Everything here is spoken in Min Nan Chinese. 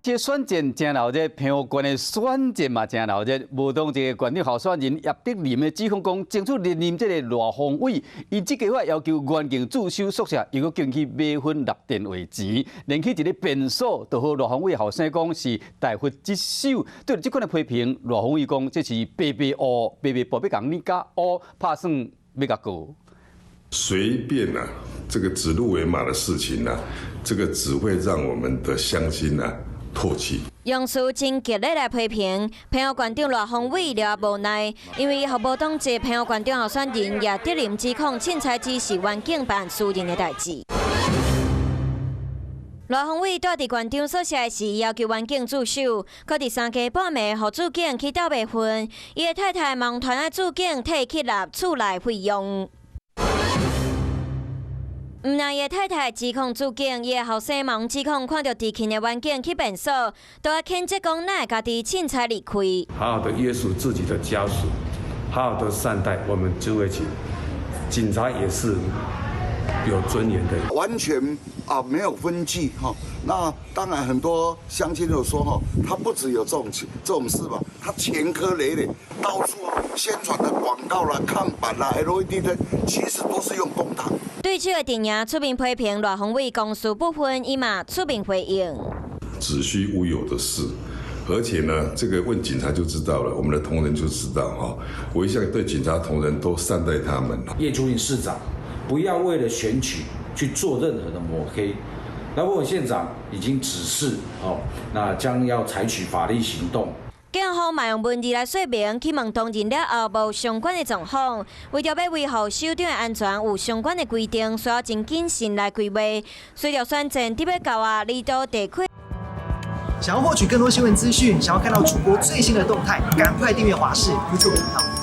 這選戰誠鬧熱，澎湖縣的選戰嘛誠鬧熱。無黨籍的縣長候選人葉德林的指控講，爭取連任這个賴鴻偉，伊這個月要求員警駐守宿舍，又閣進去買粉納電話錢，連去一个便所，就予賴鴻偉後生講是大佛之手。對這款的批評，賴鴻偉講這是白白烏，白白步欲共你加烏，拍算欲共告。隨便啊，這個指鹿為馬的事情啊，這個只會讓我們的鄉親啊唾棄。用詞真激烈來批評澎湖縣長賴鴻偉了無奈，因為予無黨籍澎湖縣長候選人葉德林指控凊彩指示員警辦私人的代誌。賴鴻偉蹛佇縣長宿舍時，要求員警駐守，閣佇三更半暝，予駐警去鬥白糞，伊的太太嘛傳來駐警提去納厝內費用。毋但伊的太太指控駐警，伊的後生嘛指控看著執勤的員警去便所，都愛譴責講哪會家己凊彩離開。好好的約束自己的家屬，好好的善待我們諸位警，警察也是有尊嚴的。完全啊沒有分際哈。那當然很多鄉親都說哈，他不只有這種事吧，他前科累累，到處宣傳的廣告啦、看板啦、LED 燈，其實都是用公帑。對手的陣營出面批評賴鴻偉公私不分，伊嘛出面回應。子虛烏有的事，而且呢，這個問警察就知道了，我們的同仁就知道哈。我一向對警察同仁都善待他們。葉竹林市長不要為了選舉去做任何的抹黑。那我縣長已經指示，哦，那將要採取法律行動。警方嘛用文字來說明，去問當人了後無相關的狀況，為著欲維護首長的安全，有相關的規定，需要真謹慎來規劃。隨著選戰佇欲到啊，離島地區。想要獲取更多新聞資訊，想要看到主播最新的動態，趕快訂閱華視 YouTube 頻道。